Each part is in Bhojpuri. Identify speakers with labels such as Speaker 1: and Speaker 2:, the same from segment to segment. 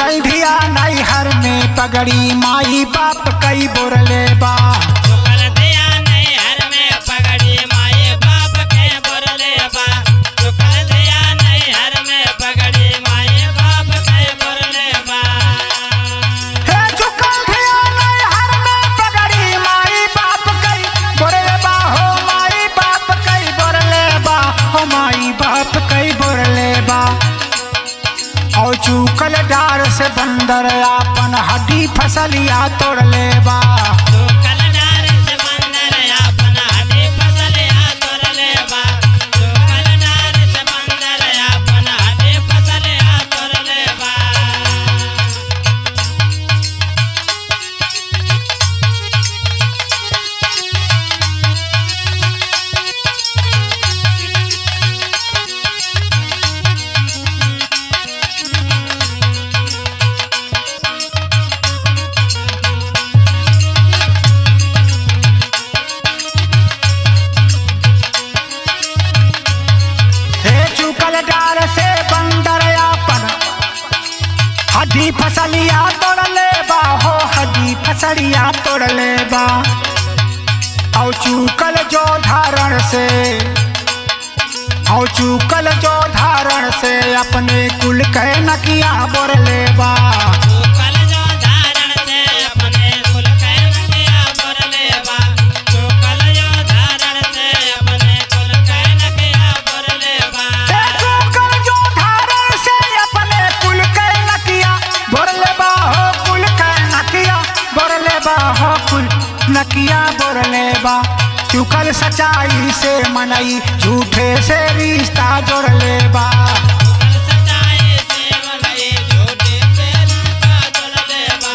Speaker 1: चुकल धिया नैहर में पगड़ी माई बाप कई बोरले बा।
Speaker 2: चुकल दिया नैहर में पगड़ी माए बाप के बोरले बा। चुकल दिया नैहर में पगड़ी माए बाप के बोरले बा।
Speaker 1: हे चुकल धिया नैहर में पगड़ी माई बाप कई बोरले बा, हो माई बाप कई बोरले बा, हो माई बाप कई बोरले बा। और चुकल डार से बंदर आपन हड्डी फसलिया तोड़ ले बा।
Speaker 2: चुकल डार से बंदर आपन हड्डी फसलिया तोड़ले बा। चुकल डार से बंदर आपन हड्डी फसलिया तोड़ले बा।
Speaker 1: हे चुकल डार से बंदर आपन हड्डी फसलिया तोड़ ले बा, हो हड्डी फसलिया तोड़ ले बा। और चुकल जो धारण से, और चुकल जो धारण से अपने कुल के नकिया बोर ले बा।
Speaker 2: चुकल जो धारण से अपने कुल के नकिया बोरले बा। चुकल जो धारण से अपने कुल के नकिया बोरले बा।
Speaker 1: हे चुकल जो धारण से अपने कुल के नकिया बोर ले बा, हो कुल के नकिया बोर ले बा, हो कुल नकिया बोर ले बा। चुकल सच्चाई से मनई झूठे से रिश्ता जोड़ ले बा।
Speaker 2: चुकल सच्चाई से मनई झूठे से रिश्ता जोड़ले बा।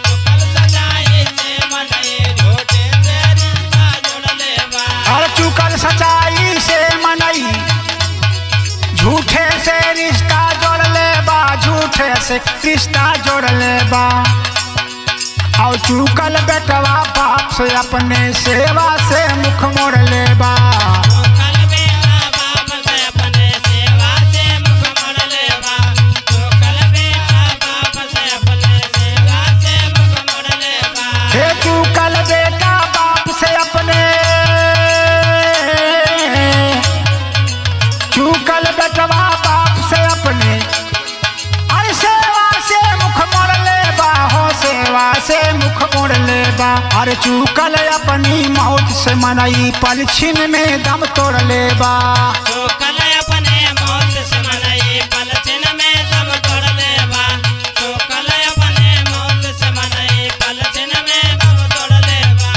Speaker 2: चुकल सच्चाई से मनई झूठे से रिश्ता जोड़ले बा।
Speaker 1: और चुकल सच्चाई से मनई झूठे से रिश्ता जोड़ ले बा, झूठे से रिश्ता जोड़ ले बा। और चुकल बेटवा बाप से अपने सेवा से मुख मोड़ ले बा।
Speaker 2: चुकल बेटा बाप से अपने सेवा से मुख मोड़ ले बा। चुकल बेटा बाप से अपने सेवा से मुख मोड़ ले बा।
Speaker 1: हे चुकल बेटा बाप से अपने, चुकल बेटवा बाप से अपने अरे सेवा से मुख मोड़ ले बा, हो सेवा से मुख मोड़ ले बा। अरे चुकल अपनी मौत से मनई पल छिन में दम तोड़ ले बा।
Speaker 2: चुकल अपने मौत से मनई पल छिन में दम तोड़ ले बा। चुकल अपने मौत से मनई पल छिन में दम तोड़ ले बा।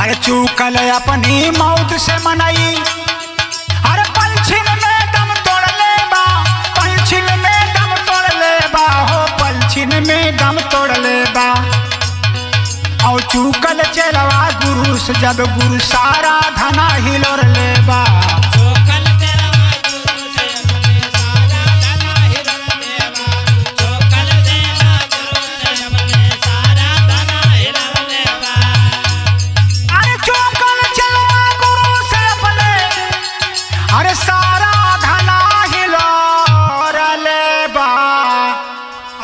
Speaker 1: अरे चुकल अपनी मौत से मनई अरे पलछिन में दम तोड़ ले बा, पलछिन में दम तोड़ ले बा, हो पलछिन में दम तोड़ ले बा। और चुकल चलवा गुरु से जब गुरु सारा धना हिलोर ले बा।
Speaker 2: चुकल चलवा गुरु से अपने सारा धना हिरण लेवा। चुकल चलवा गुरु से अपने सारा धना हिरण लेवा।
Speaker 1: अरे चुकल चलवा गुरु से अपने अरे सारा धना हिलोर ले बा।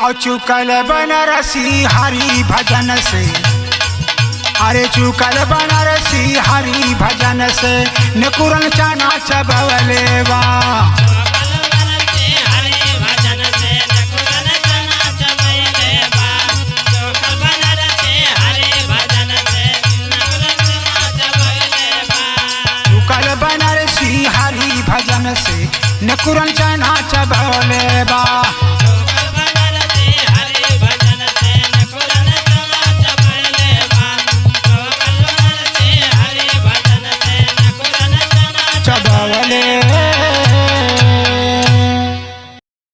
Speaker 1: और चुकल बनारसी हरि भजन से, अरे चुकल बनारसी हरि भजन से निकुरन चना चबवले बा।
Speaker 2: चुकल बनरसी हरि भजन से नकुरन चना चबैले बा। चुकल बनरसी हरि भजन से नकुरन चना चबैले बा।
Speaker 1: चुकल बनारसी हरि भजन से निकुरन चना चबवले बा।